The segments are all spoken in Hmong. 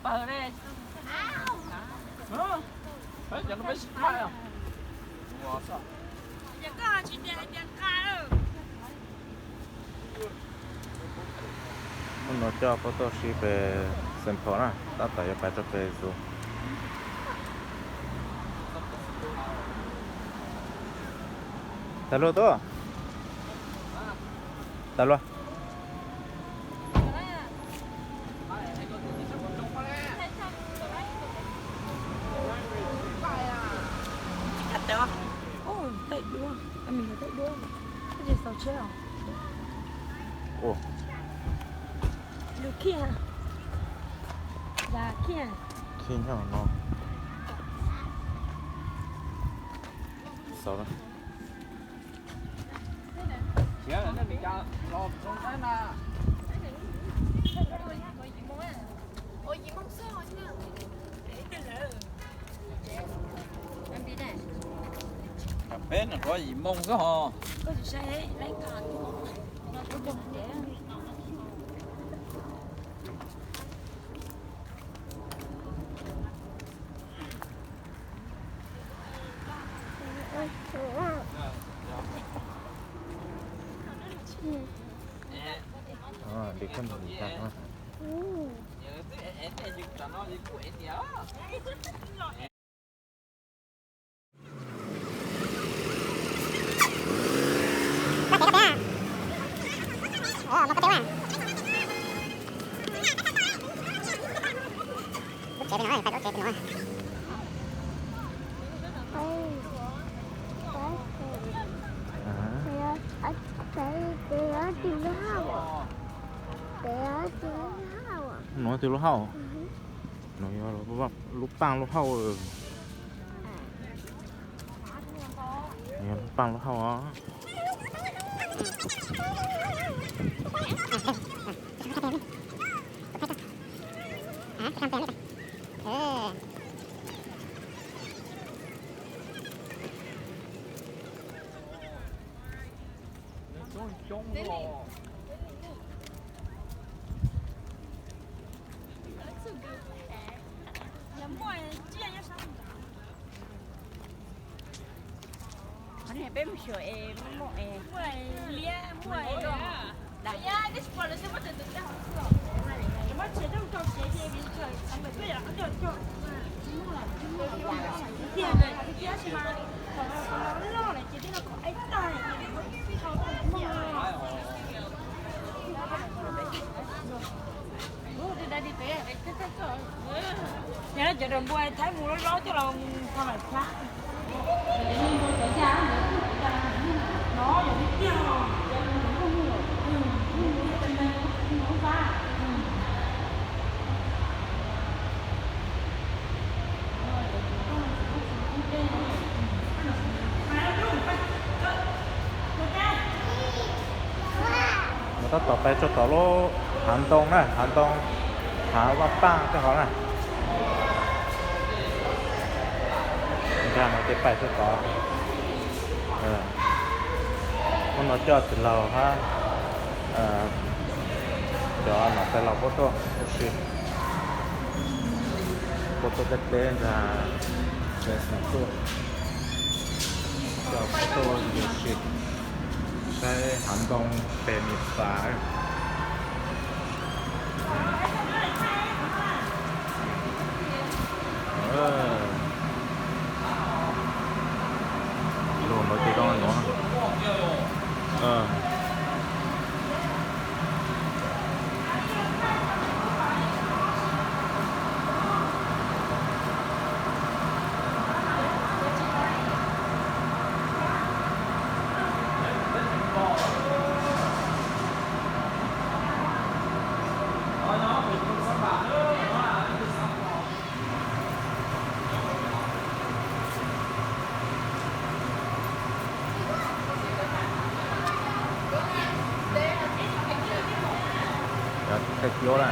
Hnub no coj Pab tuaj sib pem Saint Paul na, tab tom yuav pais rau pem zoo. Tas luaj tuaj. Tas luaj. Ub, taim duab, a, mim yog taim duab, tab sis xaus tsheb os. Ua, lug khij, lug khij, khij nyob no. Xaus na. Peb no rov yim moo xwb hos. Ờ, để con thử một cái. Lub tsev pem no, pais lub tsev pem no. Nuav twg lub hauj? Nuav twg lub hauj? Nuav yog lub paaj lub hauj. Yog lub paaj lub hauj os. Qhov no peb mus xyuas es muaj muaj es. Yog cov daim npua Thaib mus loj loj coj los tho mam txhab. No yog tiag tiag. Mus tab tom pais txog tom lub hav ntoo na, hav ntoo, hav vaj paaj tej hov na. Nkag no ces pais txog tod. Hnub no coj txiv laug hab cov nom tais laus puab tuaj ua si, puab tuaj tej teb nkag, tuaj, coj puab tuaj ua si, saib hav ntoo pem Mim Xav. Lug ntawd ces zoo nuav. Thaij tiab na.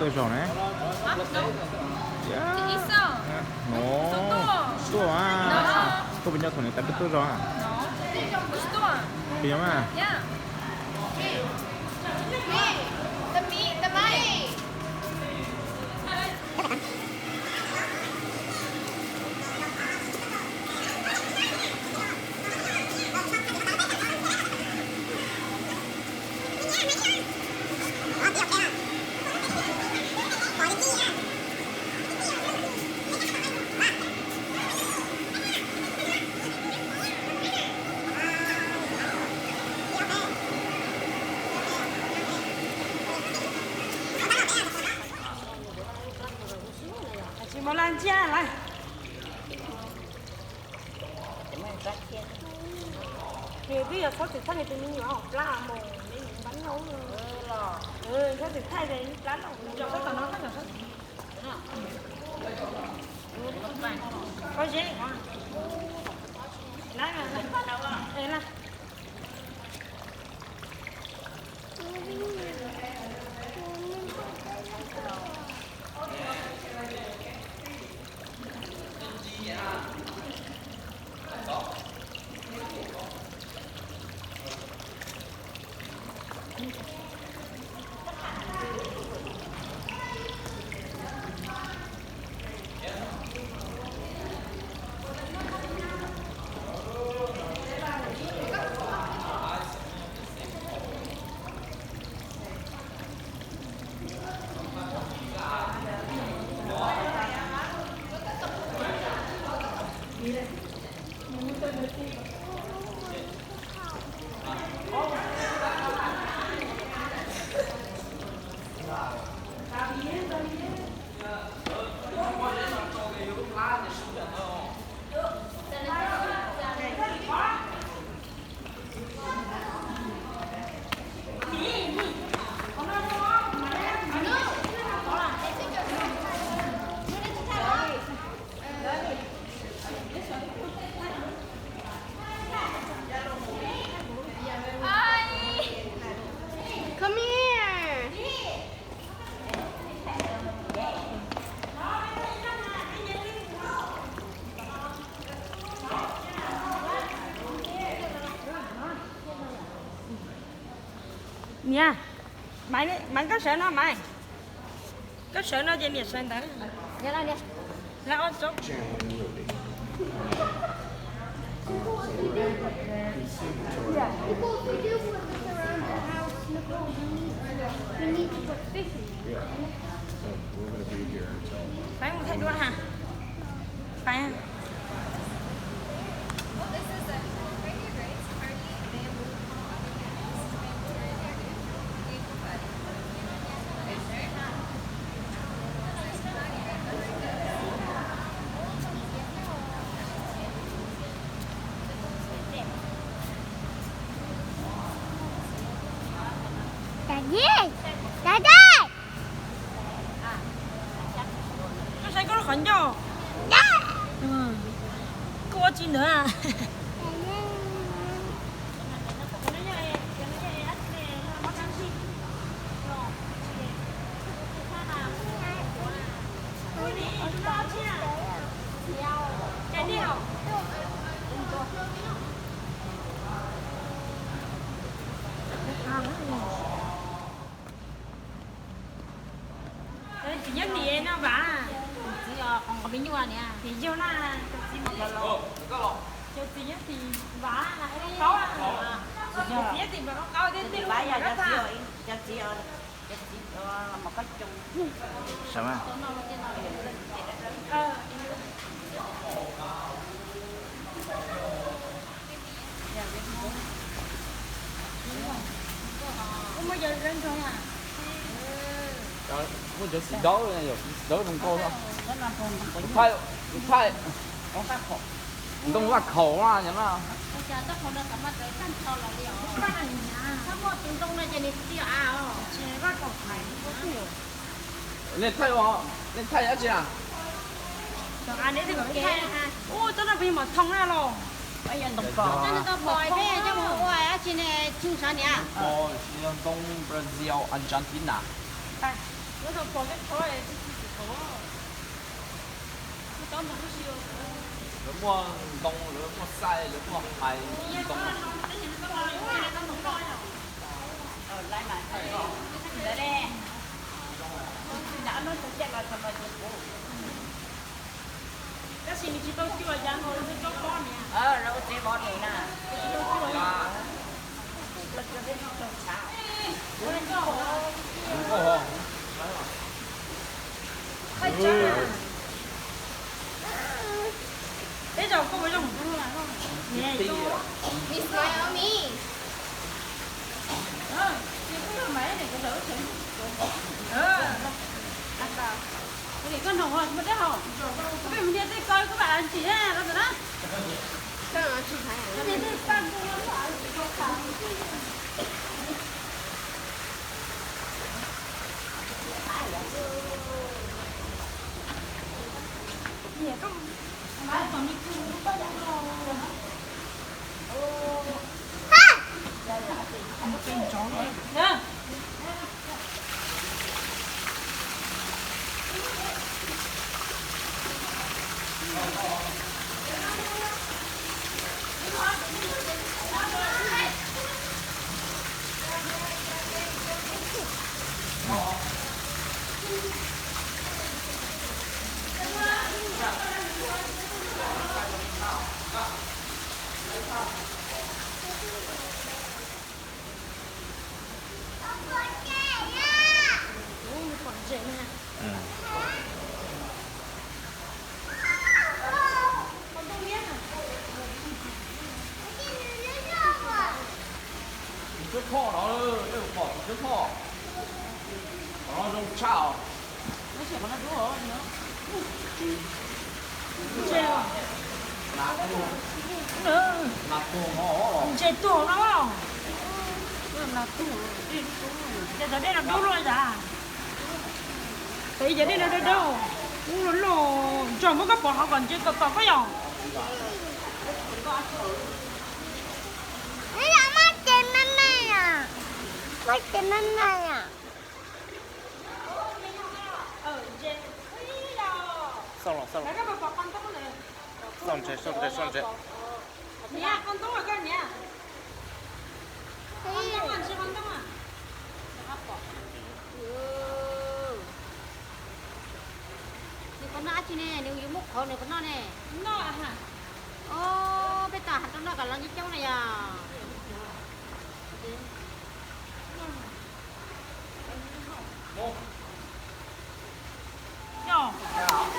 Tuaj zog ne? No, tuaj, tuaj pem nyob thaum niam tais peb tuaj zog. Pem nyob mas. Tsis muaj laj ntsiab lawm. Ces twb yog txhob txwm thaij tus me nyuam hauv plab mus, me nyuam npab lauj. Txhob txwm thaij tus plab lauj. Pob zeb. Come here. Niam, Maiv, koj sawv no Maiv. Koj sawv no ces niam sawv ntawd. Peb mus thaij duab ha. Peb. Daddy, Daddy. Koj saib koj lub qhov ncauj. Koj ua tsis ntawd. Txiv nyob tim no Vam. Txiv os, qhov me nyuam niam. Txiv yog na, cov txiv, cov txiv nyob tim Vam, txiv nyob tim Vam qaub qaub thiab tej lub Vam yog cov txiv, cov txiv, cov txiv mos kab xyoo. Muaj cov txiv dawb, txiv dawb zoo nkauj. Thaij, thaij ntoo vaj khaum na, cov no. Nej thaij, nej thaij dab tsi na? Ntoo Brazil, Argentina. Lawv tau pom tej qhov es tsis tsis tsis tau. Lawv muaj ntoo, lawv muaj xaij, lawv muaj hais ntoo. Tab sis nws tsis tau cua, cas ho lawv tsob pob niam. Lawv ua tsev vov nws na. Peb zaum koj ua zoo mus zoo. He's my mommy. Koj noog ho, koj peb mus nias tej ko, koj pab ntsim los ntawm na. Koj nias tej ko, koj pab ntsim. Tus tshuab phom no, nej pom tus tshuab phom, qhov no zoo tshaj os. Ntse tuag no, ces cov dej no dub luaj yam. Ces cov dej no dawb dawb, ub, luaj luaj, ntsog muab koj pov hauv kom ntse kom kom koj yom. Maj ces maj maj, maj ces maj maj. Xauj los, xauj los. Xauj ntses, xauj ntses, xauj ntses. Niam, qhov ntoob koj niam. Qhov ntoob, ntsis qhov ntoob. Nws puas noj dab tsi ne? Nws yuav muab qhov nws puas noj ne? Noj. Os, peb tas has rau noj kom los coob coob na yom.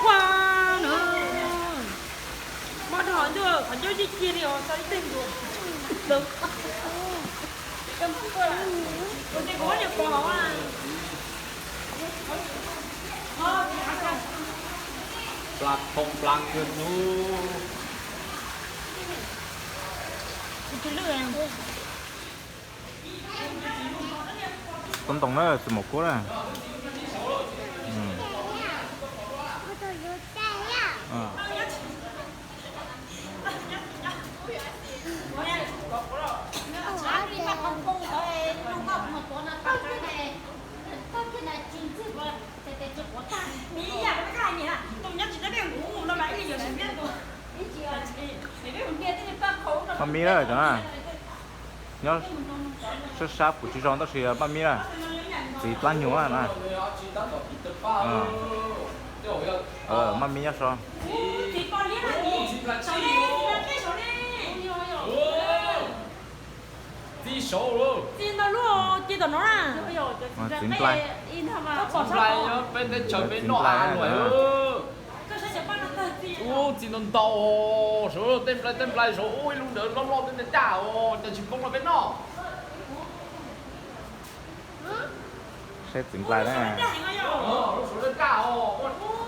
Ua, mob dhau ntuj, qhov ncauj cia cia li os, tau ib teg ntua. Ua ntej kuv muab niam pov hauv. Pla thoob pla kawg hnub. Toob ntoo na, txiv maum kuab na. Maj mib na, cov na. Nyob sab sab kuv tsis zoo tab sis maj mib na. Txiv plab nyuag na. Maj mib nyob so. Txiv saud, txiv ntau lub, txiv tom no na. Txiv nplai. Txiv nplai, peb teb chaws peb noj av luaj. Ub, txiv ntau ntau, saud tej nplai tej nplai saud, ub, ib lub ntawd loj loj tej ntawd daj os, cas tsis poob rau peb noj. Saib txiv nplai na. Lub saud daj os.